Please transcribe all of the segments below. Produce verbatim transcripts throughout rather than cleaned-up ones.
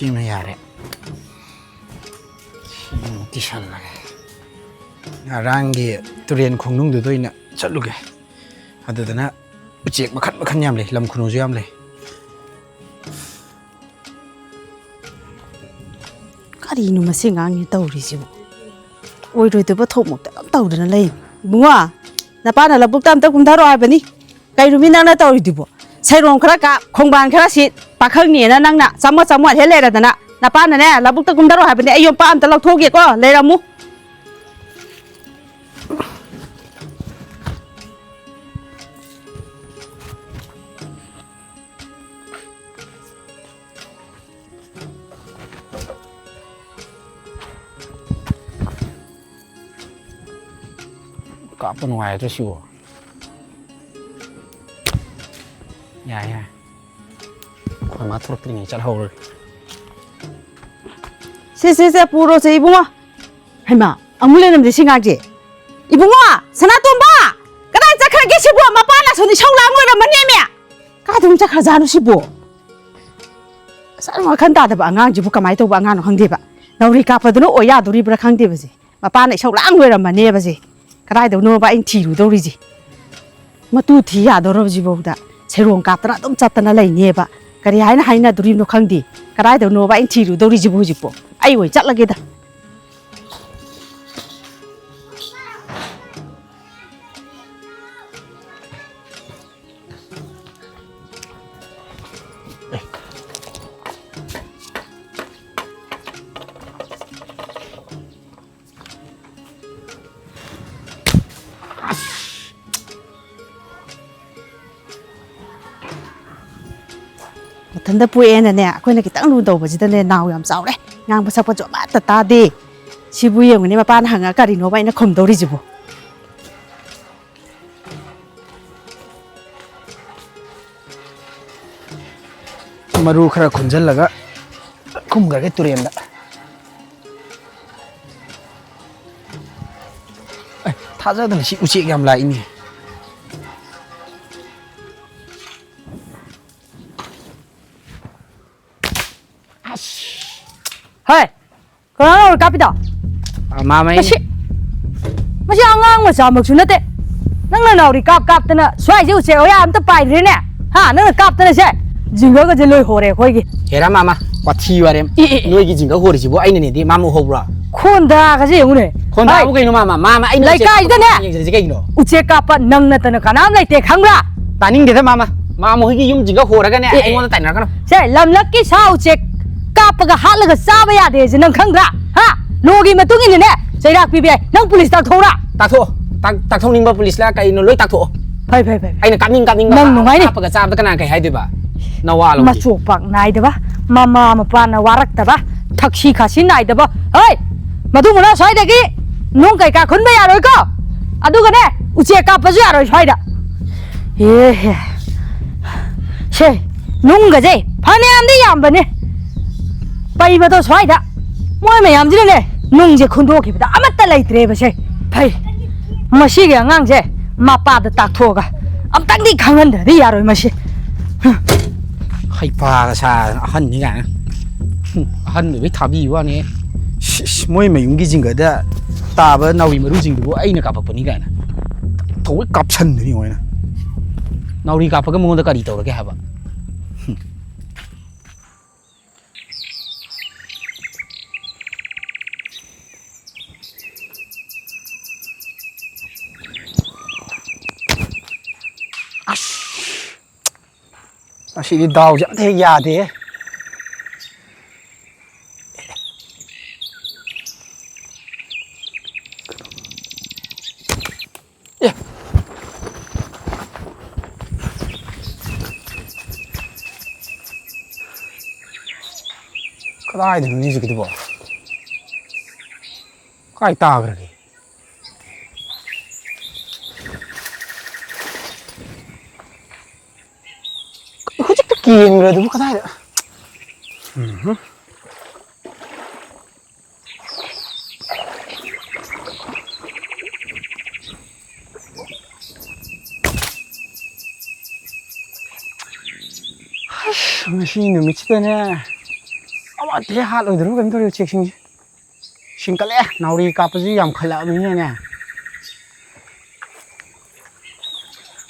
ꯁꯤꯃ ꯌꯥꯔꯦ꯫ ꯁꯤꯃ ꯀꯤꯁꯜꯂꯒꯦ꯫ ꯉꯔꯥꯡꯒꯤ ꯇꯨꯔꯦꯟ ꯈꯣꯡꯅꯨꯡꯗꯨꯗ ꯑꯣꯏꯅ ꯆꯠꯂꯨꯒꯦ꯫ ꯑꯗꯨꯗꯅ ꯎꯆꯦꯛ ꯃꯈꯟ ꯃꯈꯟ ꯌꯥꯝ ꯂꯩ, ꯂꯝ ꯈꯨꯅꯨꯁꯨ ꯌꯥꯝ ꯂꯩ꯫ ꯀꯔꯤꯅꯣ ꯃꯁꯤ ꯑꯉꯥꯡꯁꯤ ꯇꯧꯔꯤꯁꯤꯕꯨ? ꯑꯣꯏꯔꯣꯏꯗꯕ ꯊꯣꯛꯃꯛꯇ ꯑꯗꯨꯝ ꯇꯧꯗꯅ ꯂꯩ꯫ ꯏꯕꯨꯡꯉꯣ, ꯅꯄꯥꯅ ꯂꯧꯕꯨꯛꯇ ꯑꯝꯇ ꯀꯨꯝꯊꯔꯛꯑꯣ ꯍꯥꯏꯕꯅꯤ꯫ ꯀꯩ ꯅꯨꯃꯤꯠ ꯅꯪꯅ ꯇꯧꯔꯤꯗꯨꯕꯣ? ꯁꯩꯔꯣꯡ ꯈꯔ ꯀꯥꯞ, ꯈꯣꯡꯕꯥꯟ ꯈꯔ ꯁꯤꯠ, ꯄꯥꯈꯪꯅꯦꯅ ꯅꯪꯅ ꯆꯃꯣꯠ ꯆꯃꯣꯠ ꯍꯦꯛ ꯂꯩꯔꯗꯅ꯫ ꯅꯄꯥꯅꯅꯦ, ꯂꯧꯕꯨꯛꯇ ꯀꯨꯝꯊꯔꯛꯑꯣ ꯍꯥꯏꯕꯅꯤ꯫ ꯑꯩ ꯌꯣꯝꯄꯥꯛ ꯑꯝꯇ ꯂꯧꯊꯣꯛꯀꯦꯀꯣ, ꯂꯩꯔꯝꯃꯨ꯫ ꯀꯥꯞꯄ ꯅꯨꯡꯉꯥꯏꯔꯗ꯭ꯔꯥ ꯁꯤꯕꯣ? ꯌꯥꯏ, ꯌꯥꯏ꯫ ꯑꯩꯈꯣꯏ ꯃꯥ ꯊꯣꯛꯂꯛꯇ꯭ꯔꯤꯉꯩ ꯆꯠꯍꯧꯔꯒꯦ꯫ ꯁꯦ, ꯁꯦ, ꯁꯦ, ꯄꯨꯔꯣꯁꯦ, ꯏꯕꯨꯡꯉꯣ꯫ ꯍꯩꯃꯥ, ꯑꯃꯨꯛ ꯂꯩꯔꯝꯗꯦ ꯁꯤ ꯑꯉꯥꯡꯁꯦ꯫ ꯏꯕꯨꯡꯉꯣ, ꯁꯅꯥꯇꯣꯝꯕ! ꯀꯗꯥꯏ ꯆꯠꯈ꯭ꯔꯒꯦ ꯁꯤꯕꯣ? ꯃꯄꯥꯅ ꯑꯁꯣꯝꯗ ꯏꯁꯧ ꯂꯥꯡ ꯂꯣꯏꯔꯝꯃꯅꯦꯃꯤ! ꯀꯥꯏꯗ ꯑꯃꯨꯛ ꯆꯠꯈ꯭ꯔꯖꯥꯠꯅꯣ ꯁꯤꯕꯣ? ꯑꯁ, ꯋꯥꯈꯜ ꯇꯥꯗꯕ ꯑꯉꯥꯡꯁꯤꯕꯨ ꯀꯃꯥꯏꯅ ꯇꯧꯕ ꯑꯉꯥꯡꯅꯣ ꯈꯪꯗꯦꯕ꯫ ꯅꯥꯎꯔꯤ ꯀꯥꯞꯄꯗꯨꯅ ꯑꯣꯏ ꯌꯥꯗꯣꯔꯤꯕ꯭ꯔꯥ ꯈꯪꯗꯦꯕꯁꯦ꯫ ꯃꯄꯥꯅ ꯏꯁꯧ ꯂꯥꯡ ꯂꯣꯏꯔꯝꯃꯅꯦꯕꯁꯦ꯫ ꯀꯗꯥꯏꯗꯅꯣꯕ ꯑꯩꯅ ꯊꯤꯔꯨꯗꯧꯔꯤꯁꯦ? ꯃꯇꯨ ꯊꯤ ꯌꯥꯗꯧꯔꯕꯁꯤꯐꯥꯎꯗ ꯁꯩꯔꯣꯡ ꯀꯥꯞꯇꯅ ꯑꯗꯨꯝ ꯆꯠꯇꯅ ꯂꯩꯅꯦꯕ꯫ ꯀꯔꯤ ꯍꯥꯏꯅ ꯍꯥꯏꯅꯗꯣꯔꯤꯕꯅꯣ ꯈꯪꯗꯦ꯫ ꯀꯗꯥꯏꯗꯅꯣꯕ ꯑꯩꯅ ꯊꯤꯔꯨꯗꯧꯔꯤꯁꯤꯕꯨ ꯍꯧꯖꯤꯛꯄꯣ? ꯑꯩ ꯑꯣꯏ ꯆꯠꯂꯒꯦꯗ꯫ ꯃꯊꯟꯇ ꯄꯣꯛꯑꯦꯅꯅꯦ, ꯑꯩꯈꯣꯏꯅ ꯈꯤꯇꯪ ꯂꯨ ꯇꯧꯕꯁꯤꯗꯅꯦ, ꯅꯥꯎ ꯌꯥꯝ ꯆꯥꯎꯔꯦ꯫ ꯉꯥꯡꯕ ꯁꯛꯄꯁꯨ ꯑꯃꯠꯇ ꯇꯥꯗꯦ꯫ ꯁꯤꯕꯨ ꯌꯦꯡꯉꯨꯅꯦ, ꯃꯄꯥꯅ ꯍꯪꯉ ꯀꯔꯤꯅꯣꯕ ꯑꯩꯅ ꯈꯨꯝꯗꯧꯔꯤꯁꯤꯕꯨ? ꯃꯔꯨ ꯈꯔ ꯈꯨꯟꯖꯜꯂꯒ ꯀꯨꯝꯈ꯭ꯔꯒꯦ ꯇꯨꯔꯦꯟꯗ꯫ ꯑꯦ, ꯊꯥꯖꯗꯅ ꯁꯤ ꯎꯆꯦꯛ ꯌꯥꯝ ꯂꯥꯛꯏꯅꯦ꯫ ꯑꯁ꯫ ꯍꯣꯏ, ꯀꯅꯥꯅꯣ ꯅꯥꯎꯔꯤ ꯀꯥꯞꯄꯤꯗꯣ? ꯑ, ꯃꯥꯃ ꯑꯩꯅ꯫ ꯃꯁꯤ, ꯃꯁꯤ ꯑꯉꯥꯡ ꯃꯆꯥꯃꯛꯁꯨ ꯅꯠꯇꯦ꯫ ꯅꯪꯅ ꯅꯥꯎꯔꯤ ꯀꯥꯞ ꯀꯥꯞꯇꯅ ꯁ꯭ꯋꯥꯏꯁꯦ ꯎꯆꯦꯛ ꯋꯥꯌꯥ ꯑꯝꯇ ꯄꯥꯏꯗ꯭ꯔꯦꯅꯦ꯫ ꯍꯥ, ꯅꯪꯅ ꯀꯥꯞꯇꯅ ꯁꯦ ꯖꯤꯡꯒꯒꯁꯦ ꯂꯣꯏ ꯍꯣꯔꯦ ꯑꯩꯈꯣꯏꯒꯤ꯫ ꯍꯦꯔꯥ ꯃꯥꯃ, ꯋꯥꯊꯤ ꯋꯥꯔꯦꯝ꯫ ꯑꯦ, ꯑꯦ, ꯑꯦ꯫ ꯅꯣꯏꯒꯤ ꯖꯤꯡꯒ ꯍꯣꯔꯤꯁꯤꯕꯨ ꯑꯩꯅꯅꯦꯗꯤ ꯃꯥꯃ ꯎꯍꯧꯕ꯭ꯔꯣ? ꯈꯣꯟꯗꯥꯒꯁꯦ ꯌꯦꯡꯉꯨꯅꯦ꯫ ꯈꯣꯟꯗꯥꯕꯨ ꯍꯥꯏ꯫ ꯀꯩꯅꯣ ꯃꯥꯃ? ꯃꯥꯃ ꯑꯩꯅ ꯎꯆꯦꯛ ꯂꯩꯀꯥꯏꯗꯅꯦ꯫ ꯌꯦꯡꯖꯔꯤꯁꯦ ꯀꯩꯒꯤꯅꯣ? ꯎꯆꯦꯛ ꯀꯥꯞꯄ ꯅꯪ ꯅꯠꯇꯅ ꯀꯅꯥꯝ ꯂꯩꯇꯦ ꯈꯪꯕ꯭ꯔꯥ? ꯇꯥꯅꯤꯡꯗꯦꯗ ꯃꯥꯃ꯫ ꯃꯥꯃ ꯍꯣꯏꯒꯤ ꯌꯨꯝ ꯖꯤꯡꯒ ꯍꯣꯔꯒꯅꯦ ꯑꯦ, ꯑꯦ꯫ ꯑꯩꯉꯣꯟꯗ ꯇꯥꯏꯅꯔꯛꯀꯅꯨ꯫ ꯁꯦ, ꯂꯝꯂꯛꯀꯤ ꯁꯥ ꯎꯆꯦꯛ ꯀꯥꯞꯄꯒ ꯍꯥꯠꯂꯒ ꯆꯥꯕ ꯌꯥꯗꯦꯁꯦ ꯅꯪ ꯈꯪꯗ꯭ꯔꯥ? ꯍꯥ? ꯂꯣꯒꯤ ꯃꯇꯨꯡ ꯏꯟꯅꯅꯦ ꯆꯩꯔꯥꯛ ꯄꯤꯕ ꯌꯥꯏ꯫ ꯅꯪ ꯄꯨꯂꯤꯁ ꯇꯥꯛꯊꯣꯛꯎꯔꯥ? ꯇꯥꯛꯊꯣꯛꯑꯣ꯫ ꯇꯥꯛ-, ꯇꯥꯛꯊꯣꯛꯅꯤꯡꯕ ꯄꯨꯂꯤꯁꯂ ꯀꯩꯅꯣ ꯂꯣꯏ ꯇꯥꯛꯊꯣꯛꯑꯣ꯫ ꯐꯩ, ꯐꯩ, ꯐꯩ, ꯐꯩ꯫ ꯑꯩꯅ ꯀꯥꯞꯅꯤꯡ ꯀꯥꯞꯅꯤꯡꯕ ꯅꯪ ꯅꯨꯡꯉꯥꯏꯅꯤ꯫ ꯀꯥꯞꯄꯒ ꯆꯥꯕꯗ ꯀꯅꯥ ꯀꯩ ꯍꯥꯏꯗꯣꯏꯕ? ꯅꯋꯥ ꯂꯧꯗꯦ꯫ ꯃꯆꯣ ꯄꯥꯛ ꯅꯥꯏꯗꯕ, ꯃꯃꯥ ꯃꯄꯥꯅ ꯋꯥꯔꯛꯇꯕ, ꯊꯛꯁꯤ ꯈꯥꯁꯤ ꯅꯥꯏꯗꯕ꯫ ꯍꯣꯏ! ꯃꯗꯨ ꯃꯅꯥ ꯁ꯭ꯋꯥꯏꯗꯒꯤ ꯅꯨꯡ ꯀꯩꯀꯥ ꯈꯨꯟꯕ ꯌꯥꯔꯣꯏꯀꯣ꯫ ꯑꯗꯨꯒꯅꯦ, ꯎꯆꯦꯛ ꯀꯥꯞꯄꯁꯨ ꯌꯥꯔꯣꯏ ꯁ꯭ꯋꯥꯏꯗ꯫ ꯑꯦ, ꯁꯦ, ꯅꯨꯡꯒꯁꯦ ꯐꯅꯌꯥꯝꯗꯤ ꯌꯥꯝꯕꯅꯦ꯫ ꯄꯩꯕꯗꯣ ꯁ꯭ꯋꯥꯏꯗ꯫ ꯃꯣꯏ ꯃꯌꯥꯝꯁꯤꯅꯅꯦ, ꯅꯨꯡꯁꯦ ꯈꯨꯟꯗꯣꯛꯈꯤꯕꯗ ꯑꯃꯠꯇ ꯂꯩꯇ꯭ꯔꯦꯕ ꯁꯦ꯫ ꯐꯩ꯫ ꯃꯁꯤꯒꯤ ꯑꯉꯥꯡꯁꯦ ꯃꯄꯥꯗ ꯇꯥꯛꯊꯣꯛꯑꯒ ꯑꯝꯇꯪꯗꯤ ꯈꯪꯍꯟꯗ꯭ꯔꯗꯤ ꯌꯥꯔꯣꯏ ꯃꯁꯤ꯫ ꯍꯩꯄꯥꯒ ꯁꯥꯗꯅ ꯑꯍꯟꯅꯤ ꯀꯥꯏꯅ꯫ ꯍꯨꯝ, ꯑꯍꯟ ꯑꯣꯏꯕꯩ ꯊꯥꯕꯤꯕ ꯋꯥꯅꯤ꯫ ꯁꯤꯁ, ꯃꯣꯏ ꯃꯌꯨꯝꯒꯤ ꯖꯤꯡꯒꯗ ꯇꯥꯕ ꯅꯥꯎꯔꯤ ꯃꯔꯨꯁꯤꯡꯗꯨꯕꯨ ꯑꯩꯅ ꯀꯥꯞꯄꯛꯄꯅꯤ ꯀꯥꯏꯅ꯫ ꯊꯑꯣꯏ ꯀꯥꯞꯁꯟꯗꯣꯏꯅꯤ ꯃꯣꯏꯅ꯫ ꯅꯥꯎꯔꯤ ꯀꯥꯞꯄꯒ ꯃꯉꯣꯟꯗ ꯀꯔꯤ ꯇꯧꯔꯒꯦ ꯍꯥꯏꯕ? ꯍꯨꯝ꯫ ꯑꯁ! ꯉꯁꯤꯗꯤ ꯗꯥꯎꯁꯦ ꯑꯝꯇ ꯍꯦꯛ ꯌꯥꯗꯦꯍꯦ꯫ ꯑꯦ! ꯀꯗꯥꯏꯗꯅꯣꯅꯦ ꯍꯧꯖꯤꯛꯀꯤꯗꯨꯕꯣ? ꯀꯥꯏ ꯇꯥꯈ꯭ꯔꯒꯦ? ꯍꯧꯖꯤꯛꯇ ꯀꯦꯟꯈ꯭ꯔꯗꯨꯕꯨ ꯀꯗꯥꯏꯗ? ꯎꯝꯍꯨꯝ꯫ ꯑꯁ, ꯉꯁꯤ ꯅꯨꯃꯤꯠꯁꯤꯗꯅꯦ, ꯑꯇꯩ ꯍꯥꯠꯂꯣꯏꯗ꯭ꯔꯣ ꯀꯩꯅꯣ ꯇꯧꯔꯤ ꯎꯆꯦꯛꯁꯤꯡꯁꯦ? ꯁꯤꯡꯀꯠꯂꯛꯑꯦ, ꯅꯥꯎꯔꯤ ꯀꯥꯞꯄꯁꯨ ꯌꯥꯝꯈꯠꯂꯛꯑꯕꯅꯤꯅꯅꯦ꯫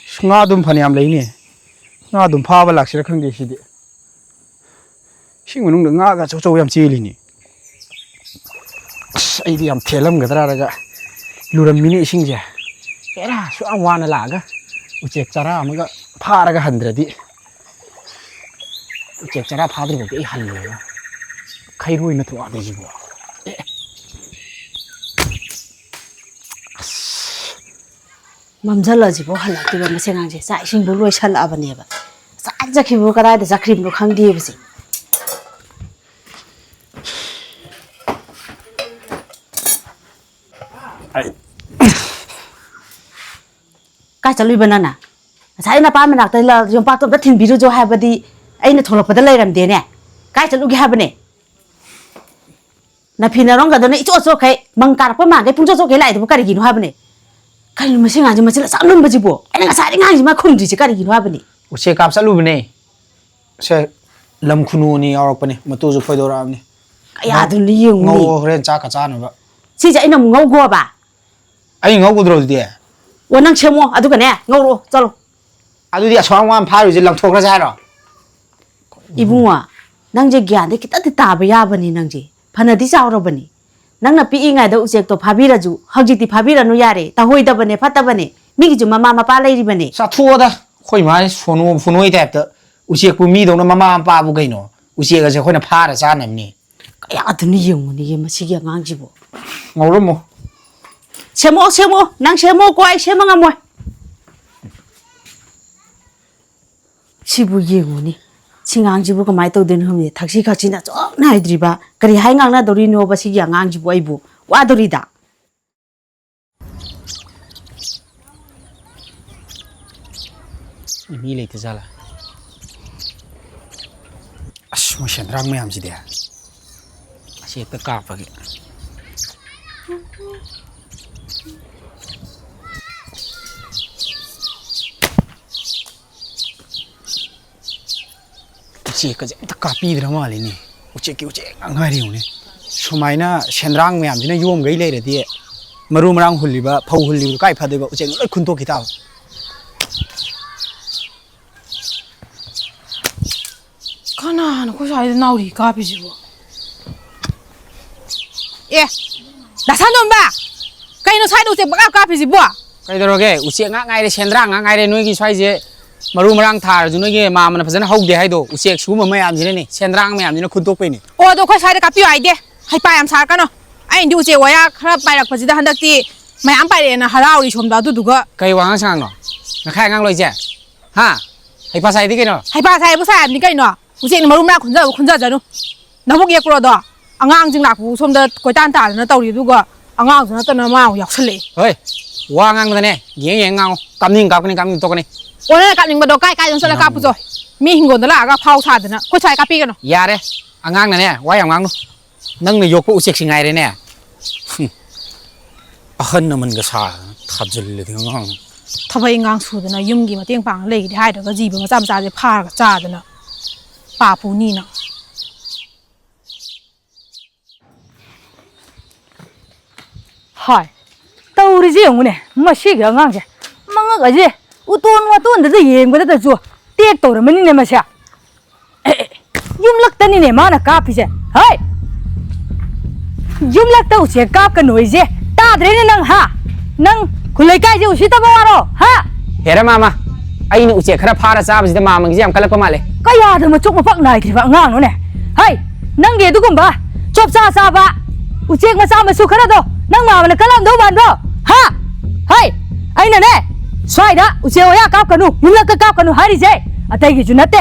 ꯑꯁ, ꯉꯥ ꯑꯗꯨꯝ ꯐꯅꯌꯥꯝ ꯂꯩꯅꯦ꯫ ꯉꯥ ꯑꯗꯨꯝ ꯐꯥꯕ ꯂꯥꯛꯁꯤꯔꯥ ꯈꯪꯗꯦ ꯁꯤꯗꯤ꯫ ꯏꯁꯤꯡ ꯃꯅꯨꯡꯗ ꯉꯥꯒ ꯑꯆꯧ ꯑꯆꯧꯕ ꯌꯥꯝ ꯆꯦꯜꯂꯤꯅꯦ꯫ ꯑꯁ, ꯑꯩꯗꯤ ꯌꯥꯝ ꯊꯦꯜꯂꯝꯒꯗ꯭ꯔꯥ ꯍꯥꯏꯔꯒ ꯂꯨꯔꯝꯃꯤꯅꯦ ꯏꯁꯤꯡꯁꯦ꯫ ꯑꯦꯔꯥ, ꯁꯨꯛ ꯌꯥꯝ ꯋꯥꯅ ꯂꯥꯛꯑꯒ ꯎꯆꯦꯛ ꯆꯔꯥ ꯑꯃꯒ ꯐꯥꯔꯒ ꯍꯟꯗ꯭ꯔꯗꯤ꯫ ꯎꯆꯦꯛ ꯆꯔꯥ ꯐꯥꯗ꯭ꯔꯤꯐꯥꯎꯗꯤ ꯑꯩ ꯍꯜꯂꯦꯕ꯫ ꯈꯩꯔꯣꯏ ꯅꯠꯇ꯭ꯔꯣ ꯑꯥꯗꯩꯁꯤꯕꯣ? ꯑꯦ꯫ ꯑꯁ꯫ ꯃꯝꯁꯤꯜꯂꯁꯤꯕꯨ ꯍꯜꯂꯛꯇꯣꯏꯕ ꯃꯁꯤ ꯑꯉꯥꯡꯁꯦ꯫ ꯆꯥꯛ ꯏꯁꯤꯡꯕꯨ ꯂꯣꯏꯁꯜꯂꯛꯑꯕꯅꯦꯕ꯫ ꯉꯁꯥꯏ ꯆꯠꯈꯤꯕꯕꯨ ꯀꯗꯥꯏꯗ ꯆꯠꯈ꯭ꯔꯤꯕꯅꯣ ꯈꯪꯗꯦꯕꯁꯦ꯫ ꯀꯥꯏ ꯆꯠꯂꯨꯏꯕ ꯅꯪꯅ? ꯉꯁꯥꯏ ꯅꯄꯥ ꯃꯅꯥꯛꯇ ꯂ-, ꯌꯣꯝꯄꯥꯛꯇꯣ ꯑꯝꯇ ꯊꯤꯟꯕꯤꯔꯨꯆꯣ ꯍꯥꯏꯕꯗꯤ ꯑꯩꯅ ꯊꯣꯛꯂꯛꯄꯗ ꯂꯩꯔꯝꯗꯦꯅꯦ꯫ ꯀꯥꯏ ꯆꯠꯂꯨꯒꯦ ꯍꯥꯏꯕꯅꯦ? ꯅꯐꯤ ꯅꯔꯣꯡꯒꯗꯣ ꯅ ꯏꯆꯣꯠ ꯆꯣꯠꯈꯩ, ꯃꯪ ꯀꯥꯔꯛꯄ ꯃꯥꯟꯈꯩ ꯄꯨꯡꯆꯣꯠ ꯆꯣꯠꯈꯩ ꯂꯥꯛꯏꯗꯨꯕꯨ ꯀꯔꯤꯒꯤꯅꯣ ꯍꯥꯏꯕꯅꯦ? ꯀꯔꯤꯅꯣ ꯃꯁꯤ ꯑꯉꯥꯡꯁꯦ ꯃꯆꯤꯟ ꯑꯁꯥ ꯂꯨꯝꯕꯁꯤꯕꯨ? ꯑꯩꯅ ꯉꯁꯥꯏꯗꯩ ꯉꯥꯡꯉꯤꯁꯤ ꯃꯥ ꯈꯨꯝꯗ꯭ꯔꯤꯁꯦ ꯀꯔꯤꯒꯤꯅꯣ ꯍꯥꯏꯕꯅꯦ? ꯎꯆꯦꯛ ꯀꯥꯞ ꯆꯠꯂꯨꯕꯅꯦ꯫ ꯁꯦ, ꯂꯝ ꯈꯨꯅꯨ ꯑꯅꯤ ꯌꯥꯎꯔꯛꯄꯅꯦ, ꯃꯇꯨꯁꯨ ꯐꯣꯏꯗꯣꯔꯛꯑꯕꯅꯦ꯫ ꯀꯌꯥꯗꯨꯅ ꯌꯦꯡꯉꯨꯅꯦ꯫ ꯉꯧꯔꯣ, ꯍꯣꯔꯦꯟ ꯆꯥꯛꯀ ꯆꯥꯅꯕ꯫ ꯁꯤꯁꯦ ꯑꯩꯅ ꯑꯃꯨꯛ ꯉꯧꯒꯣꯕ? ꯑꯩ ꯉꯧꯒꯗ꯭ꯔꯣ ꯑꯗꯨꯗꯤ? ꯑꯣ, ꯅꯪ ꯁꯦꯝꯃꯣ, ꯑꯗꯨꯒꯅꯦ, ꯉꯧꯔꯣ, ꯆꯠꯂꯣ꯫ ꯑꯗꯨꯗꯤ ꯑꯁꯨꯛ ꯌꯥꯝ ꯋꯥꯅ ꯐꯥꯔꯨꯏꯁꯦ ꯂꯪꯊꯣꯛꯈ꯭ꯔꯁꯦ ꯍꯥꯏꯔꯣ? ꯏꯕꯨꯡꯉꯣ, ꯅꯪꯁꯦ ꯒ꯭ꯌꯥꯟꯗꯤ ꯈꯤꯇꯪꯗꯤ ꯇꯥꯕ ꯌꯥꯕꯅꯤ ꯅꯪꯁꯦ꯫ ꯐꯅꯗꯤ ꯆꯥꯎꯔꯕꯅꯤ꯫ ꯅꯪꯅ ꯄꯤꯛꯏꯉꯩꯗ ꯎꯆꯦꯛꯇꯣ ꯐꯥꯕꯤꯔꯁꯨ, ꯍꯧꯖꯤꯛꯇꯤ ꯐꯥꯕꯤꯔꯅꯨ ꯌꯥꯔꯦ꯫ ꯇꯧꯍꯣꯏꯗꯕꯅꯦ, ꯐꯠꯇꯕꯅꯦ꯫ ꯃꯤꯒꯤꯁꯨ ꯃꯃꯥ ꯃꯄꯥ ꯂꯩꯔꯤꯕꯅꯦ꯫ ꯆꯥꯊꯣꯛꯑꯣꯗ꯫ ꯑꯩꯈꯣꯏ ꯃꯥꯁꯦ ꯁꯣꯅꯣ ꯐꯨꯅꯣꯏ ꯇꯥꯏꯞꯇ ꯎꯆꯦꯛꯄꯨ ꯃꯤꯗꯧꯅ ꯃꯃꯥ ꯃꯄꯥꯕꯨ ꯀꯩꯅꯣ? ꯎꯆꯦꯛ ꯑꯁꯦ ꯑꯩꯈꯣꯏꯅ ꯐꯥꯔ ꯆꯥꯅꯕꯅꯤ꯫ ꯀꯌꯥꯗꯨꯅ ꯌꯦꯡꯉꯨꯅꯦ ꯃꯁꯤꯒꯤ ꯑꯉꯥꯡꯁꯤꯕꯨ꯫ ꯉꯧꯔꯝꯃꯣ꯫ ꯁꯦꯝꯃꯛꯑꯣ, ꯁꯦꯝꯃꯛꯑꯣ꯫ ꯅꯪ ꯁꯦꯝꯃꯛꯑꯣꯀꯣ, ꯑꯩ ꯁꯦꯝꯕ ꯉꯝꯃꯣꯏ꯫ ꯁꯤꯕꯨ ꯌꯦꯡꯉꯨꯅꯦ꯫ ꯁꯤ ꯑꯉꯥꯡꯁꯤꯕꯨ ꯀꯃꯥꯏꯅ ꯇꯧꯗꯣꯏꯅꯣ ꯈꯪꯗꯦ꯫ ꯊꯛꯁꯤ ꯈꯥꯁꯤꯅ ꯁꯨꯡꯅꯥꯏꯗ꯭ꯔꯤꯕ꯫ ꯀꯔꯤ ꯍꯥꯏ ꯉꯥꯡꯅꯗꯧꯔꯤꯅꯣꯕ ꯁꯤꯒꯤ ꯑꯉꯥꯡꯁꯤꯕꯨ ꯑꯩꯕꯨ? ꯋꯥꯗꯧꯔꯤꯗ꯫ ꯃꯤ ꯂꯩꯇ ꯖꯥꯠꯂꯥ? ꯑꯁ, ꯃꯣꯏ ꯁꯦꯟꯗ꯭ꯔꯥꯡ ꯃꯌꯥꯝꯁꯤꯗꯤ꯫ ꯑꯁꯤ ꯍꯦꯛꯇ ꯀꯥꯞꯄꯒꯦ꯫ ꯎꯆꯦꯛꯀꯁꯦ ꯑꯝꯇ ꯀꯥꯞꯄꯤꯗ꯭ꯔ ꯃꯥꯜꯂꯤꯅꯦ꯫ ꯎꯆꯦꯛꯀꯤ ꯎꯆꯦꯛ ꯉꯥꯛ ꯉꯥꯏꯔꯦ ꯌꯦꯡꯉꯨꯅꯦ꯫ ꯁꯨꯃꯥꯏꯅ ꯁꯦꯟꯗ꯭ꯔꯥꯡ ꯃꯌꯥꯝꯁꯤꯅ ꯌꯣꯝꯈꯩ ꯂꯩꯔꯗꯤ, ꯃꯔꯨ ꯃꯔꯥꯡ ꯍꯨꯜꯂꯤꯕ, ꯐꯧ ꯍꯨꯜꯂꯤꯕꯗꯣ ꯀꯥꯏ ꯐꯗꯣꯏꯕ? ꯎꯆꯦꯛꯅ ꯂꯣꯏ ꯈꯨꯟꯇꯣꯛꯈꯤ ꯇꯥꯕ꯫ ꯀꯅꯥꯅꯣ ꯑꯩꯈꯣꯏ ꯁ꯭ꯋꯥꯏꯗ ꯅꯥꯎꯔꯤ ꯀꯥꯞꯄꯤꯁꯤꯕꯣ? ꯑꯦ, ꯗꯥ ꯁꯅꯥꯇꯣꯝꯕ! ꯀꯩꯅꯣ ꯁ꯭ꯋꯥꯏꯗ ꯎꯆꯦꯛ ꯄꯪꯀꯥꯞ ꯀꯥꯞꯄꯤꯁꯤꯕꯣ? ꯀꯩꯗꯧꯔꯒꯦ? ꯎꯆꯦꯛ ꯉꯥꯛ ꯉꯥꯏꯔꯦ, ꯁꯦꯟꯗ꯭ꯔꯥꯡ ꯉꯥꯛ ꯉꯥꯏꯔꯦ꯫ ꯅꯣꯏꯒꯤ ꯁ꯭ꯋꯥꯏꯁꯦ ꯃꯔꯨ ꯃꯔꯥꯡ ꯊꯥꯔꯁꯨ ꯅꯣꯏꯒꯤ ꯃꯥꯝꯃꯅ ꯐꯖꯅ ꯍꯧꯗꯦ ꯍꯥꯏꯗꯣ, ꯎꯆꯦꯛ ꯁꯤꯒꯨꯝꯕ ꯃꯌꯥꯝꯁꯤꯅꯅꯦ, ꯁꯦꯟꯗ꯭ꯔꯥꯡ ꯃꯌꯥꯝꯁꯤꯅ ꯈꯨꯟꯇꯣꯛꯄꯩꯅꯦ꯫ ꯑꯣ, ꯑꯗꯣ ꯑꯩꯈꯣꯏ ꯁ꯭ꯋꯥꯏꯗ ꯀꯥꯞꯄꯤꯌꯣ ꯍꯥꯏꯗꯦ꯫ ꯍꯩꯄꯥ ꯌꯥꯝ ꯁꯥꯔꯛꯀꯅꯣ꯫ ꯑꯩꯅꯗꯤ ꯎꯆꯦꯛ ꯋꯥꯌꯥ ꯈꯔ ꯄꯥꯏꯔꯛꯄꯁꯤꯗ ꯍꯟꯗꯛꯇꯤ ꯃꯌꯥꯝ ꯄꯥꯏꯔꯛꯑꯦꯅ ꯍꯔꯥꯎꯔꯤ ꯁꯣꯝꯗ, ꯑꯗꯨꯗꯨꯒ ꯀꯩ ꯋꯥꯉꯥꯡ ꯁꯉꯥꯡꯅꯣ? ꯅꯈꯥꯏ ꯑꯉꯥꯡ ꯂꯣꯏꯁꯦ? ꯍꯥ? ꯍꯩꯄꯥ ꯁꯥꯏꯗꯤ ꯀꯩꯅꯣ? ꯍꯩꯄꯥ ꯁꯥꯏꯕꯨ ꯁꯥꯏ ꯍꯥꯏꯕꯅꯤ ꯀꯩꯅꯣ? ꯎꯆꯦꯛꯅ ꯃꯔꯨ ꯃꯔꯥꯡ ꯈꯨꯟꯖꯕ ꯈꯨꯟꯖꯖꯅꯨ꯫ ꯅꯕꯨꯛ ꯌꯦꯛꯄ꯭ꯔꯣ ꯑꯗꯣ? ꯑꯉꯥꯡꯁꯤꯡ ꯂꯥꯛꯄꯕꯨ ꯁꯣꯝꯗ ꯀꯣꯏꯇꯥꯟ ꯇꯥꯗꯅ ꯇꯧꯔꯤ, ꯑꯗꯨꯒ ꯑꯉꯥꯡꯁꯨ ꯅꯠꯇꯅ ꯃꯥ ꯑꯃꯨꯛ ꯌꯥꯎꯁꯜꯂꯛꯑꯦ꯫ ꯍꯣꯏ, ꯋꯥ ꯉꯥꯡꯕꯗꯅꯦ ꯌꯦꯡ ꯌꯦꯡ ꯉꯥꯡꯉꯨ꯫ ꯀꯥꯞꯅꯤꯡ ꯀꯥꯞꯀꯅꯤ, ꯀꯥꯞꯅꯤꯡ ꯇꯣꯛꯀꯅꯤ꯫ ꯑꯣ, ꯅꯪꯅ ꯀꯥꯞꯅꯤꯡꯕꯗꯣ ꯀꯥꯏ ꯀꯥꯏꯗꯅꯣ ꯆꯠꯂ ꯅꯪ ꯀꯥꯞꯄꯨꯆꯣ꯫ ꯃꯤ ꯍꯤꯡꯒꯣꯜꯗ ꯂꯥꯛꯑꯒ ꯐꯥꯎ ꯁꯥꯗꯅ ꯑꯩꯈꯣꯏ ꯁ꯭ꯋꯥꯏ ꯀꯥꯞꯄꯤꯒꯅꯨ꯫ ꯌꯥꯔꯦ, ꯑꯉꯥꯡꯅꯅꯦ ꯋꯥ ꯌꯥꯝ ꯉꯥꯡꯅꯨ꯫ ꯅꯪꯅ ꯌꯣꯛꯄ ꯎꯆꯦꯛꯁꯤ ꯉꯥꯏꯔꯦꯅꯦ꯫ ꯍꯨꯝ꯫ ꯑꯍꯟ ꯑꯃꯟꯒ ꯁꯥꯗꯅ ꯊꯥꯖꯤꯜꯂꯗꯤ ꯑꯉꯥꯡ꯫ ꯊꯕꯛ ꯏꯪꯈꯥꯡ ꯁꯨꯗꯅ ꯌꯨꯝꯒꯤ ꯃꯇꯦꯡ ꯄꯥꯡꯉ ꯂꯩꯒꯦꯗꯤ ꯍꯥꯏꯗ꯭ꯔꯒ ꯖꯤꯕ ꯃꯆꯥ ꯃꯆꯥꯁꯦ ꯐꯥꯔꯒ ꯆꯥꯗꯅ ꯄꯥꯞ ꯄꯨꯅꯤꯅ꯫ ꯍꯥꯏ, ꯇꯧꯔꯤꯁꯦ ꯌꯦꯡꯉꯨꯅꯦ, ꯃꯁꯤꯒꯤ ꯑꯉꯥꯡꯁꯦ ꯃꯉꯛ ꯑꯁꯦ ꯎꯇꯣꯟ ꯋꯥꯇꯣꯟꯗꯗ ꯌꯦꯡꯕꯗꯗꯁꯨ ꯇꯦꯛ ꯇꯧꯔꯝꯃꯅꯤꯅꯦ ꯃꯁꯦ꯫ ꯑꯦ, ꯑꯦ, ꯌꯨꯝꯂꯛꯇꯅꯤꯅꯦ ꯃꯥꯅ ꯀꯥꯞꯄꯤꯁꯦ꯫ ꯍꯩ! ꯌꯨꯝꯂꯛꯇ ꯎꯆꯦꯛ ꯀꯥꯞꯀꯅꯨ ꯍꯥꯏꯁꯦ ꯇꯥꯗ꯭ꯔꯦꯅꯦ ꯅꯪ, ꯍꯥ? ꯅꯪ ꯈꯨꯜ ꯂꯩꯀꯥꯏꯁꯦ ꯎꯁꯤꯠꯇꯕ ꯋꯥꯔꯣ, ꯍꯥ? ꯍꯦꯔꯥ ꯃꯥꯃ, ꯑꯩꯅ ꯎꯆꯦꯛ ꯈꯔ ꯐꯥꯔ ꯆꯥꯕꯁꯤꯗ ꯃꯥꯃꯒꯤꯁꯦ ꯌꯥꯝ ꯀꯜꯂꯛꯄ ꯃꯥꯜꯂꯦ꯫ ꯀꯌꯥꯗ ꯃꯆꯣꯛ ꯃꯄꯛ ꯅꯥꯏꯗ꯭ꯔꯤꯕ ꯑꯉꯥꯡꯅꯣꯅꯦ? ꯍꯩ! ꯅꯪꯒꯤ ꯑꯗꯨꯒꯨꯝꯕ ꯆꯣꯞꯆꯥ ꯆꯥꯕ ꯎꯆꯦꯛ ꯃꯆꯥ ꯃꯁꯨ ꯈꯔꯗꯣ ꯅꯪ ꯃꯥꯃꯅ ꯀꯜꯂꯝꯗꯧ ꯃꯥꯟꯕ꯭ꯔꯣ? ꯍꯥ? ꯍꯩ! ꯑꯩꯅꯅꯦ, ꯁ꯭ꯋꯥꯏꯗ ꯎꯆꯦꯛ ꯋꯥꯌꯥ ꯀꯥꯞꯀꯅꯨ, ꯌꯨꯝꯂꯛꯇ ꯀꯥꯞꯀꯅꯨ ꯍꯥꯏꯔꯤꯁꯦ ꯑꯇꯩꯒꯤꯁꯨ ꯅꯠꯇꯦ꯫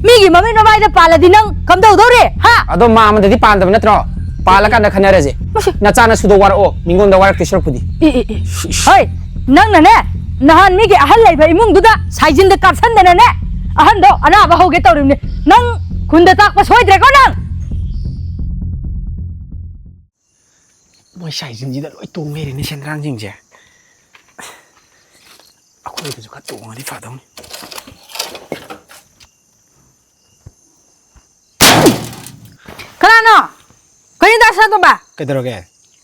ꯃꯤꯒꯤ ꯃꯃꯤꯠ ꯃꯃꯥꯏꯗ ꯄꯥꯜꯂꯗꯤ ꯅꯪ ꯀꯝꯗꯧꯗꯧꯔꯤ? ꯍꯥ? ꯑꯗꯣ ꯃꯥꯃꯗꯗꯤ ꯄꯥꯟꯗꯕ ꯅꯠꯇ꯭ꯔꯣ? ꯄꯥꯜꯂꯀꯥꯟꯗ ꯈꯟꯅꯔꯁꯦ꯫ ꯃꯁꯤ ꯅꯆꯥꯅꯁꯨꯗꯣ ꯋꯥꯔꯛꯑꯣ, ꯃꯤꯉꯣꯟꯗ ꯋꯥꯔꯛꯇꯣꯏ ꯁꯔꯨꯛꯄꯨꯗꯤ꯫ E, E, E. ꯍꯩ! ꯅꯪꯅꯅꯦ, ꯅꯍꯥꯟ ꯃꯤꯒꯤ ꯑꯍꯜ ꯂꯩꯕ ꯏꯃꯨꯡꯗꯨꯗ ꯁꯥꯏꯖꯤꯟꯗ ꯀꯥꯞꯁꯟꯗꯅꯅꯦ, ꯑꯍꯟꯗꯣ ꯑꯅꯥꯕ ꯍꯧꯒꯦ ꯇꯧꯔꯤꯕꯅꯤ꯫ ꯅꯪ ꯈꯨꯟꯗ ꯇꯥꯛꯄ ꯁꯣꯏꯗ꯭ꯔꯦꯀꯣ ꯅꯪ? ꯃꯣꯏ ꯁꯥꯏꯖꯤꯟꯁꯤꯗ ꯂꯣꯏ ꯇꯣꯡ ꯂꯩꯔꯦꯅꯦ ꯁꯦꯟꯗ꯭ꯔꯥꯡꯁꯤꯡꯁꯦ꯫ ꯑꯩꯈꯣꯏꯗꯁꯨ ꯈꯔ ꯇꯣꯡꯉꯗꯤ ꯐꯗꯧꯅꯤ꯫ ꯁꯅꯥꯇꯣꯝꯕ! ꯀꯩꯗꯧꯔꯒꯦ?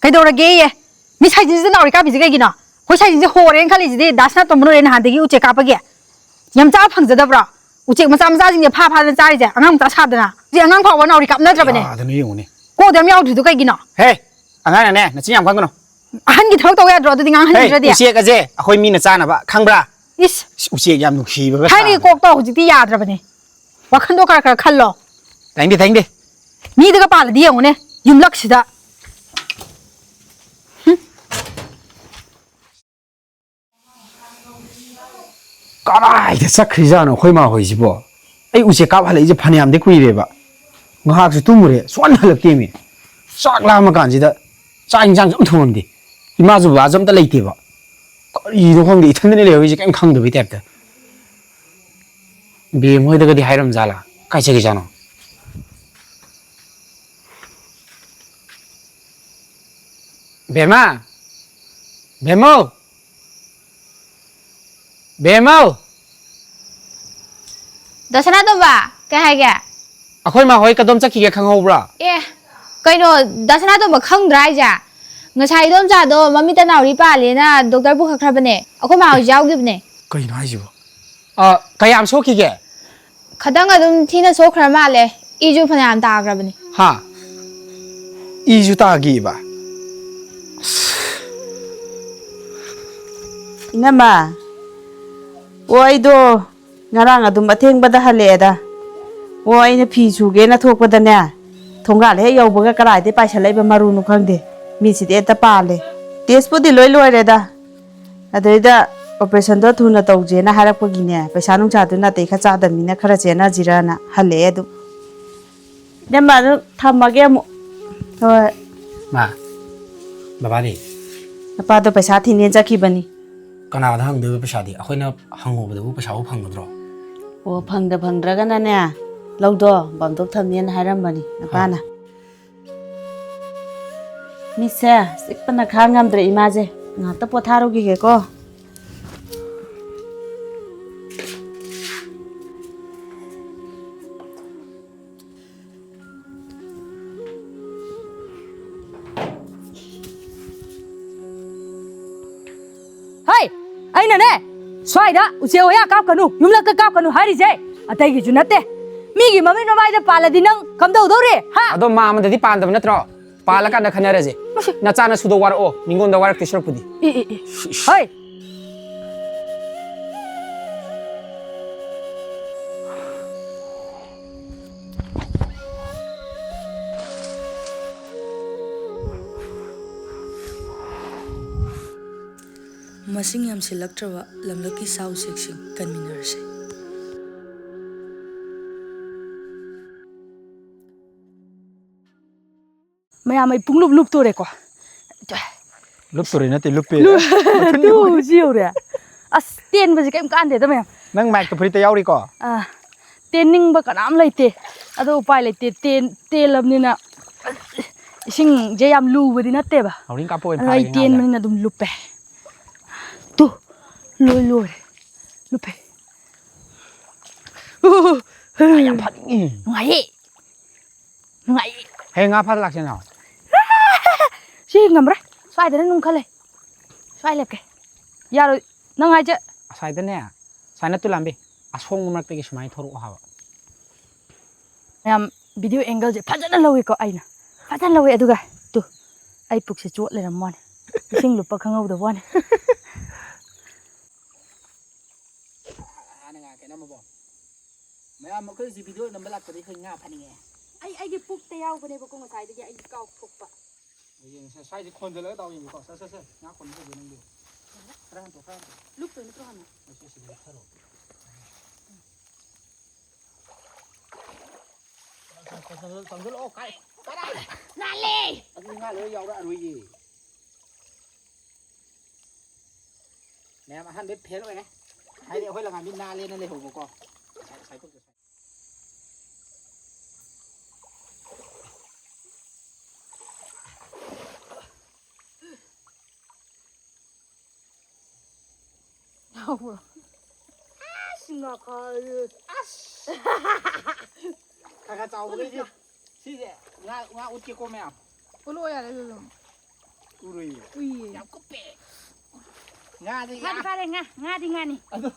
ꯀꯩꯗꯧꯔꯒꯦꯌꯦ? ꯃꯤ ꯁꯥꯏꯖꯤꯟꯁꯤꯗ ꯅꯥꯎꯔꯤ ꯀꯥꯞꯄꯤꯁꯤ ꯀꯩꯒꯤꯅꯣ? ꯑꯩꯈꯣꯏ ꯁꯥꯏꯖꯤꯟꯁꯦ ꯍꯣꯔꯦꯅ ꯈꯜꯂꯤꯁꯤꯗꯤ ꯗꯥ ꯁꯅꯥꯇꯣꯝꯕ ꯂꯣꯏꯔꯦ ꯅꯍꯥꯟꯗꯒꯤ ꯎꯆꯦꯛ ꯀꯥꯞꯄꯒꯤ꯫ ꯌꯥꯝ ꯆꯥꯕ ꯐꯪꯖꯗꯕ꯭ꯔꯣ? ꯎꯆꯦꯛ ꯃꯆꯥ ꯃꯆꯥꯁꯤꯡꯁꯦ ꯐꯥ ꯐꯥꯗꯅ ꯆꯥꯔꯤꯁꯦ ꯑꯉꯥꯡ ꯃꯆꯥ ꯁꯥꯗꯅ꯫ ꯍꯧꯖꯤꯛ ꯑꯉꯥꯡ ꯐꯥꯎꯕ ꯅꯥꯎꯔꯤ ꯀꯥꯞꯅꯗ꯭ꯔꯕꯅꯦ꯫ ꯌꯥꯗꯅ ꯌꯦꯡꯉꯨꯅꯦ꯫ ꯀꯣꯛꯇ ꯌꯥꯝ ꯌꯥꯎꯗ꯭ꯔꯤꯗꯣ ꯀꯩꯒꯤꯅꯣ? ꯍꯦ! ꯑꯉꯥꯡꯅꯅꯦ ꯅꯆꯤꯟ ꯌꯥꯝ ꯀꯟꯒꯅꯨ꯫ ꯑꯍꯟꯒꯤ ꯊꯕꯛ ꯇꯧ ꯌꯥꯗ꯭ꯔꯣ ꯑꯗꯨꯗꯤ ꯉꯥꯡꯍꯟꯅꯤꯡꯗ꯭ꯔꯗꯤ? ꯍꯦ, ꯎꯆꯦꯛ ꯑꯁꯦ ꯑꯩꯈꯣꯏ ꯃꯤꯅ ꯆꯥꯅꯕ ꯈꯪꯕ꯭ꯔꯥ? ꯏꯁ! ꯎꯆꯦꯛ ꯌꯥꯝ ꯅꯨꯡꯁꯤꯕꯒ ꯊꯥꯏꯅꯒꯤ ꯁꯥꯗꯅ꯫ ꯀꯣꯛꯇꯣ ꯍꯧꯖꯤꯛꯇꯤ ꯌꯥꯗ꯭ꯔꯕꯅꯦ꯫ ꯋꯥꯈꯟꯗꯣ ꯈꯔ ꯈꯔ ꯈꯜꯂꯣ꯫ ꯇꯥꯏꯅꯤꯡꯗꯦ, ꯇꯥꯏꯅꯤꯡꯗꯦ꯫ ꯃꯤꯗꯒ ꯄꯥꯜꯂꯗꯤ ꯌꯦꯡꯉꯨꯅꯦ, ꯌꯨꯝꯂꯛꯁꯤꯗ꯫ ꯀꯗꯥꯏꯗ ꯆꯠꯈ꯭ꯔꯤꯖꯥꯠꯅꯣ ꯑꯩꯈꯣꯏ ꯃꯥ ꯍꯣꯏꯁꯤꯕꯣ? ꯑꯩ ꯎꯆꯦꯛ ꯀꯥꯞ ꯍꯜꯂꯛꯏꯁꯦ ꯐꯅꯌꯥꯝꯗꯤ ꯀꯨꯏꯔꯦꯕ꯫ ꯉꯥꯏꯍꯥꯛꯁꯨ ꯇꯨꯝꯃꯨꯔꯦ, ꯁꯨꯡꯍꯟ ꯍꯜꯂꯛꯇꯦꯃꯤ꯫ ꯆꯥꯛ ꯂꯥꯝꯃ ꯀꯥꯟꯁꯤꯗ ꯆꯥꯛ ꯏꯟꯁꯥꯡꯁꯨ ꯑꯝ ꯊꯣꯡꯉꯝꯗꯦ꯫ ꯏꯃꯥꯁꯨ ꯕꯕꯥꯁꯨ ꯑꯝꯇ ꯂꯩꯇꯦꯕ꯫ ꯀꯔꯤꯅꯣ ꯈꯪꯗꯦ, ꯏꯊꯟꯗꯅꯦ ꯂꯩꯍꯧꯔꯤꯁꯦ, ꯀꯩꯝ ꯈꯪꯗꯕꯩ ꯇꯥꯏꯞꯇ꯫ ꯕꯦꯝ ꯍꯣꯏꯗꯒꯗꯤ ꯍꯥꯏꯔꯝꯖꯥꯠꯂꯥ? ꯀꯥꯏ ꯆꯠꯈꯤꯖꯥꯠꯅꯣ? ꯕꯦꯝꯃ! ꯕꯦꯝꯃꯧ! ꯕꯦꯝꯃꯧ! ꯗꯥ ꯁꯅꯥꯇꯣꯝꯕ, ꯀꯩ ꯍꯥꯏꯒꯦ? ꯑꯩꯈꯣꯏ ꯃꯥ ꯍꯣꯏ ꯀꯗꯣꯝ ꯆꯠꯈꯤꯒꯦ ꯈꯪꯍꯧꯕ꯭ꯔꯣ? ꯑꯦ, ꯀꯩꯅꯣ, ꯗꯥ ꯁꯅꯥꯇꯣꯝꯕ ꯈꯪꯗ꯭ꯔꯥ ꯍꯥꯏꯁꯦ? ꯉꯁꯥꯏ ꯏꯗꯣꯝꯆꯥꯗꯣ ꯃꯃꯤꯠꯇ ꯅꯥꯎꯔꯤ ꯄꯥꯜꯂꯦꯅ ꯗꯣꯛꯇꯔ ꯄꯨꯈꯠꯈ꯭ꯔꯕꯅꯦ꯫ ꯑꯩꯈꯣꯏ ꯃꯥ ꯍꯣꯏꯁꯨ ꯌꯥꯎꯈꯤꯕꯅꯦ꯫ ꯀꯩꯅꯣ ꯍꯥꯏꯁꯤꯕꯣ? ꯑ, ꯀꯌꯥꯝ ꯁꯣꯛꯈꯤꯒꯦ? ꯈꯇꯪ ꯑꯗꯨꯝ ꯊꯤꯅ ꯁꯣꯛꯈ꯭ꯔ ꯃꯥꯜꯂꯦ꯫ ꯏꯁꯨ ꯐꯅꯌꯥꯝ ꯇꯥꯈ꯭ꯔꯕꯅꯦ꯫ ꯍꯥ? ꯏꯁꯨ ꯇꯥꯈꯤꯕ? ꯏꯅꯝꯃ, ꯑꯣ, ꯑꯩꯗꯣ ꯉꯔꯥꯡ ꯑꯗꯨꯝ ꯑꯊꯦꯡꯕꯗ ꯍꯜꯂꯛꯑꯦꯗ꯫ ꯑꯣ, ꯑꯩꯅ ꯐꯤ ꯁꯨꯒꯦꯅ ꯊꯣꯛꯄꯗꯅꯦ, ꯊꯣꯡꯒꯥꯜ ꯍꯦꯛ ꯌꯧꯕꯒ ꯀꯗꯥꯏꯗꯩ ꯄꯥꯏꯁꯜꯂꯛꯏꯕ ꯃꯔꯨꯅꯣ ꯈꯪꯗꯦ, ꯃꯤꯠꯁꯤꯗ ꯍꯦꯛꯇ ꯄꯥꯜꯂꯦ꯫ ꯇꯦꯁꯄꯨꯗꯤ ꯂꯣꯏ ꯂꯣꯏꯔꯦꯗ, ꯑꯗꯩꯗ ꯑꯣꯄꯔꯦꯁꯟꯗꯣ ꯊꯨꯅ ꯇꯧꯁꯦꯅ ꯍꯥꯏꯔꯛꯄꯒꯤꯅꯦ, ꯄꯩꯁꯥ ꯅꯨꯡꯁꯥꯗꯨ ꯅꯥꯇꯩ ꯈꯔ ꯆꯥꯗꯕꯅꯤꯅ ꯈꯔ ꯆꯦꯟꯅꯁꯤꯔꯅ ꯍꯜꯂꯛꯑꯦ ꯑꯗꯨꯝ꯫ ꯏꯅꯝꯃ, ꯑꯗꯨ ꯊꯝꯃꯒꯦ ꯑꯃꯨꯛ꯫ ꯍꯣꯏ꯫ ꯃꯥ, ꯕꯕꯥꯗꯤ? ꯅꯄꯥꯗꯣ ꯄꯩꯁꯥ ꯊꯤꯅꯦꯅ ꯆꯠꯈꯤꯕꯅꯤ꯫ ꯀꯅꯥꯗ ꯍꯪꯗꯣꯏꯕ ꯄꯩꯁꯥꯗꯤ? ꯑꯩꯈꯣꯏꯅ ꯍꯪꯉꯨꯕꯗꯕꯨ ꯄꯩꯁꯥꯕꯨ ꯐꯪꯒꯗ꯭ꯔꯣ? ꯑꯣ, ꯐꯪꯗ ꯐꯪꯗ꯭ꯔꯒꯅꯅꯦ, ꯂꯧꯗꯣ ꯕꯝꯗꯣꯞ ꯊꯝꯅꯦꯅ ꯍꯥꯏꯔꯝꯕꯅꯤ ꯅꯄꯥꯅ꯫ ꯃꯤꯠꯁꯦ ꯆꯤꯛꯄꯅ ꯈꯥꯡ ꯉꯝꯗ꯭ꯔꯦ ꯏꯃꯥꯁꯦ꯫ ꯉꯥꯛꯇ ꯄꯣꯊꯥꯔꯨꯈꯤꯒꯦꯀꯣ꯫ ꯑꯩꯅꯅꯦ, ꯁ꯭ꯋꯥꯏꯗ ꯎꯆꯦꯛ ꯋꯥꯌꯥ ꯀꯥꯞꯀꯅꯨ, ꯌꯨꯝꯂꯛꯇ ꯀꯥꯞꯀꯅꯨ ꯍꯥꯏꯔꯤꯁꯦ ꯑꯇꯩꯒꯤꯁꯨ ꯅꯠꯇꯦ꯫ ꯃꯤꯒꯤ ꯃꯃꯤꯠ ꯃꯃꯥꯏꯗ ꯄꯥꯜꯂꯗꯤ ꯅꯪ ꯀꯝꯗꯧꯗꯧꯔꯤ, ꯍꯥ? ꯑꯗꯣ ꯃꯥꯝꯃꯗꯗꯤ ꯄꯥꯟꯗꯕ ꯅꯠꯇ꯭ꯔꯣ? ꯄꯥꯜꯂꯀꯥꯟꯗ ꯈꯟꯅꯔꯁꯦ꯫ ꯃꯁꯤ ꯅꯆꯥꯅꯁꯨꯗꯣ ꯋꯥꯔꯛꯑꯣ, ꯃꯤꯉꯣꯟꯗ ꯋꯥꯔꯛꯇꯣꯏ ꯁꯔꯨꯛꯄꯨꯗꯤ꯫ ꯑꯦ, ꯑꯦ, ꯑꯦ꯫ ꯍꯣꯏ꯫ ꯃꯁꯤꯡ ꯌꯥꯝꯁꯤꯜꯂꯛꯇ꯭ꯔꯕ ꯂꯝꯂꯛꯀꯤ ꯁꯥ ꯎꯆꯦꯛꯁꯤꯡ ꯀꯟꯃꯤꯟꯅꯔꯁꯦ꯫ ꯃꯌꯥꯝ ꯑꯩ ꯄꯨꯡꯂꯨꯞ ꯂꯨꯞꯇꯣꯔꯦꯀꯣ꯫ ꯂꯨꯞꯇꯣꯔꯦ ꯅꯠꯇꯦ, ꯂꯨꯞꯄꯦ꯫ ꯂꯨ-, ꯃꯊꯨꯟ ꯇꯨ, ꯌꯧꯔꯦ꯫ ꯁꯤ ꯌꯧꯔꯦ꯫ ꯑꯁ, ꯇꯦꯟꯕꯁꯦ ꯀꯩꯝ ꯀꯥꯟꯗꯦꯗ ꯃꯌꯥꯝ꯫ ꯅꯪ ꯃꯥꯏꯛꯇꯣ ꯐꯨꯔꯤꯠꯇ ꯌꯥꯎꯔꯤꯀꯣ? ꯑꯥ, ꯇꯦꯟꯅꯤꯡꯕ ꯀꯅꯥꯝ ꯂꯩꯇꯦ꯫ ꯑꯗꯣ ꯎꯄꯥꯏ ꯂꯩꯇꯦ, ꯇꯦꯟ-, ꯇꯦꯜꯂꯕꯅꯤꯅ ꯏꯁꯤꯡꯁꯦ ꯌꯥꯝ ꯂꯨꯕꯗꯤ ꯅꯠꯇꯦꯕ꯫ ꯅꯥꯎꯔꯤ ꯀꯥꯞꯄ ꯑꯣꯏꯅ ꯑꯗꯣ ꯑꯩ ꯐꯥꯔꯒꯦ ꯉꯥꯏꯍꯥꯛ ꯂꯩꯔ꯫ ꯇꯦꯟꯕꯅꯤꯅ ꯑꯗꯨꯝ ꯂꯨꯞꯄꯦ꯫ ꯇꯨ, ꯂꯣꯏ ꯂꯣꯏꯔꯦ꯫ ꯂꯨꯞꯄꯦ꯫ ꯉꯥ ꯌꯥꯝ ꯐꯥꯅꯤꯡꯉꯤ꯫ ꯅꯨꯡꯉꯥꯏꯌꯦ꯫ ꯅꯨꯡꯉꯥꯏꯌꯦ꯫ ꯍꯌꯦꯡ ꯉꯥ ꯐꯥ ꯂꯥꯛꯁꯦ ꯅꯥꯎ꯫ ꯁꯤ ꯉꯝꯃꯔꯣꯏ꯫ ꯁ꯭ꯋꯥꯏꯗꯅ ꯅꯨꯡ ꯈꯔ ꯂꯩ꯫ ꯁ꯭ꯋꯥꯏ ꯂꯦꯞꯀꯦ꯫ ꯌꯥꯔꯣꯏ꯫ ꯅꯪ ꯍꯥꯏꯁꯦ꯫ ꯑꯁ꯭ꯋꯥꯏꯗꯅꯦ, ꯁꯨꯃꯥꯏꯅ ꯇꯨꯂꯥꯝꯕꯤ, ꯑꯁꯣꯡꯕ ꯃꯔꯛꯇꯒꯤ ꯁꯨꯃꯥꯏꯅ ꯊꯣꯔꯛꯑꯣ ꯍꯥꯏꯕ꯫ ꯃꯌꯥꯝ, video angle ꯁꯦ ꯐꯖꯅ ꯂꯧꯏꯀꯣ ꯑꯩꯅ꯫ ꯐꯖꯅ ꯂꯧꯏ, ꯑꯗꯨꯒ ꯇꯨ, ꯑꯩ ꯄꯨꯛꯁꯦ ꯆꯣꯠ ꯂꯩꯔꯝꯕ ꯋꯥꯅꯤ꯫ ꯏꯁꯤꯡ ꯂꯨꯞꯄ ꯈꯪꯍꯧꯗꯕ ꯋꯥꯅꯤ꯫ ꯍꯥꯟꯅ ꯉꯥꯏꯍꯥꯛ ꯈꯦꯠꯅꯝꯃꯕꯣ? ꯃꯌꯥꯝ, ꯑꯩꯈꯣꯏ ꯍꯧꯖꯤꯛ video ꯅꯝꯕ ꯂꯥꯛꯄꯗꯒꯤ ꯑꯩꯈꯣꯏ ꯉꯥ ꯐꯥꯅꯤꯡꯉꯦ꯫ ꯑꯩ, ꯑꯩꯒꯤ ꯄꯨꯛꯇ ꯌꯥꯎꯕꯅꯦꯕꯀꯣ ꯉꯁꯥꯏꯗꯒꯤ ꯑꯩ ꯀꯥꯎꯊꯣꯛꯄ꯫ ꯌꯦꯡꯁꯦ, ꯁ꯭ꯋꯥꯏꯁꯦ ꯈꯣꯟꯖꯜꯂꯒ ꯇꯧ ꯌꯦꯡꯒꯦꯀꯣ꯫ ꯁꯦ, ꯁꯦ, ꯁꯦ, ꯉꯥ ꯈꯣꯟꯕ ꯍꯧꯗꯣꯏ ꯅꯪꯗꯤ꯫ ꯈꯔ ꯍꯟꯇꯣꯛ, ꯈꯔ ꯍꯟꯇꯣꯛ꯫ ꯂꯨꯞꯇꯣꯏ ꯅꯠꯇ꯭ꯔꯣ ꯍꯥꯟꯅ? ꯁꯦ, ꯁꯤꯗ ꯂꯨꯞꯊꯔꯣ꯫ ꯆꯪꯁꯜꯂꯛꯑꯣ, ꯀꯥꯏ-, ꯀꯗꯥꯏ? ꯅꯥꯜꯂꯦ! ꯑꯗꯨꯗꯤ ꯉꯥ ꯂꯣꯏ ꯌꯥꯎꯔꯛꯑꯔꯣꯏꯌꯦ꯫ ꯃꯌꯥꯝ ꯑꯍꯥꯟꯕꯩ fail ꯑꯣꯏꯔꯦ꯫ ꯍꯥꯏꯗꯤ ꯑꯩꯈꯣꯏ ꯂꯪꯉꯥꯕꯤ ꯅꯥꯜꯂꯦꯅ ꯂꯩꯍꯧꯕꯀꯣ꯫ ꯉꯁꯥꯏ, ꯉꯁꯥꯏ ꯊꯣꯛꯇ꯭ꯔꯁꯨ꯫ ꯌꯥꯎꯕ꯭ꯔꯣ? ꯑꯁ, ꯉꯥꯈꯥ-, ꯑꯁ! ꯈꯔ ꯈꯔ ꯆꯥꯎꯕꯈꯩꯁꯦ꯫ ꯁꯤꯁꯦ ꯉꯥ, ꯉꯥ ꯎꯠꯀꯦꯀꯣ ꯃꯌꯥꯝ꯫ ꯎꯠꯂꯛꯑꯣ ꯌꯥꯔꯦ ꯑꯗꯨ ꯑꯗꯨꯝ꯫ ꯎꯔꯣꯏꯌꯦ꯫ ꯎꯏꯌꯦ꯫ ꯌꯥꯝ ꯀꯨꯞꯄꯦ꯫ ꯉꯥꯗꯤ ꯉꯥ꯫ ꯐꯥꯗꯤ ꯐꯥꯔꯦ, ꯉꯥ, ꯉꯥꯗꯤ ꯉꯥꯅꯤ꯫ ꯑꯗꯣ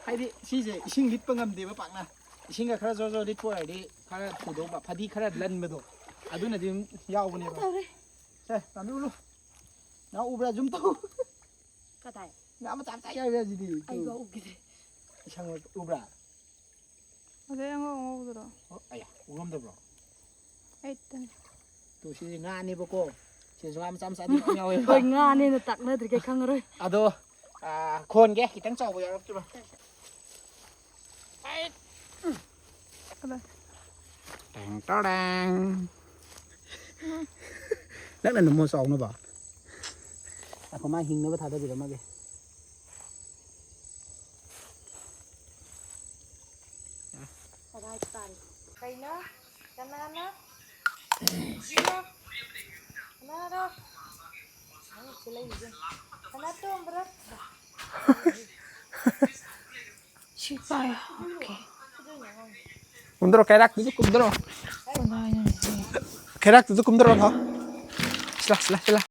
ꯍꯥꯏꯗꯤ ꯁꯤꯁꯦ ꯏꯁꯤꯡ ꯂꯤꯠꯄ ꯉꯝꯗꯦꯕ ꯄꯥꯛꯅ꯫ ꯏꯁꯤꯡꯒ ꯈꯔ ꯖꯣꯔ ꯖꯣꯔ ꯂꯤꯠꯄ ꯑꯣꯏꯔꯗꯤ ꯈꯔ ꯊꯨꯗꯧꯕ, ꯐꯗꯤ ꯈꯔ ꯂꯟꯕꯗꯣ, ꯑꯗꯨꯅꯗꯤ ꯑꯗꯨꯝ ꯌꯥꯎꯕꯅꯦꯕ꯫ ꯇꯧꯔꯦ꯫ ꯁꯦ, ꯇꯥꯟꯊꯣꯛꯎꯂꯨ꯫ ꯉꯥ ꯎꯕ꯭ꯔꯥ? ꯖꯨꯝ ꯇꯧ꯫ ꯀꯗꯥꯏ? ꯉꯥ ꯃꯆꯥ ꯃꯆꯥ ꯌꯥꯎꯔꯤ ꯁꯤꯗꯤ꯫ ꯑꯩ ꯉꯥ ꯎꯈꯤꯗꯦ꯫ ꯏꯁꯪ ꯎꯕ꯭ꯔꯥ? ꯑꯗꯩ ꯑꯉꯧ ꯑꯉꯧꯕꯗꯨꯔꯣ? ꯑꯣ, ꯑꯌꯥ, ꯎꯔꯝꯗꯕ꯭ꯔꯣ? ꯑꯩ ꯇꯟ- ꯇꯨ, ꯁꯤꯗꯤ ꯉꯥꯅꯦꯕꯀꯣ꯫ ꯁꯤꯁꯨ ꯉꯥ ꯃꯆꯥ ꯃꯆꯥꯗꯤ ꯃꯌꯥꯝ ꯌꯥꯎꯋꯦꯕ꯫ ꯍꯣꯏ, ꯉꯥꯅꯦꯅ ꯇꯥꯛꯅꯗ꯭ꯔꯤꯈꯩ ꯈꯪꯉꯔꯣꯏ꯫ ꯑꯗꯣ, ꯑꯥ, ꯈꯣꯟꯒꯦ, ꯈꯤꯇꯪ ꯆꯥꯎꯕ ꯌꯥꯎꯔꯛꯇ꯭ꯔꯤꯕ꯫ ꯀꯗꯥꯏ? ꯇꯦꯡ ꯇꯣꯔꯦꯡ꯫ ꯅꯪꯅ ꯅꯝꯃꯣ ꯆꯥꯎꯅꯕ꯫ ꯉꯥꯏꯈꯣ, ꯃꯥ ꯍꯤꯡꯅꯕ ꯊꯥꯗꯕꯤꯔꯝꯃꯒꯦ꯫ ꯀꯩꯅꯣ? ꯀꯅꯥꯅ? ꯀꯅꯥꯅꯣ? ꯅꯪ ꯁꯤ ꯂꯩꯔꯤꯁꯦ? ꯀꯅꯥ ꯇꯣꯝꯕ꯭ꯔꯣ? ꯁꯤ ꯄꯥꯏ, ꯑꯣꯀꯦ꯫ ꯀꯨꯝꯗꯔꯣ, ꯀꯩꯔꯥꯛꯇꯨꯁꯨ ꯀꯨꯝꯗꯔꯣ꯫ ꯀꯗꯥꯏꯗꯅꯣ ꯁꯤ? ꯀꯩꯔꯥꯛꯇꯨꯁꯨ ꯀꯨꯝꯗꯔꯣ, ꯊꯥꯎ꯫ ꯁꯤꯂꯥ, ꯁꯤꯂꯥ, ꯁꯤꯂꯥ꯫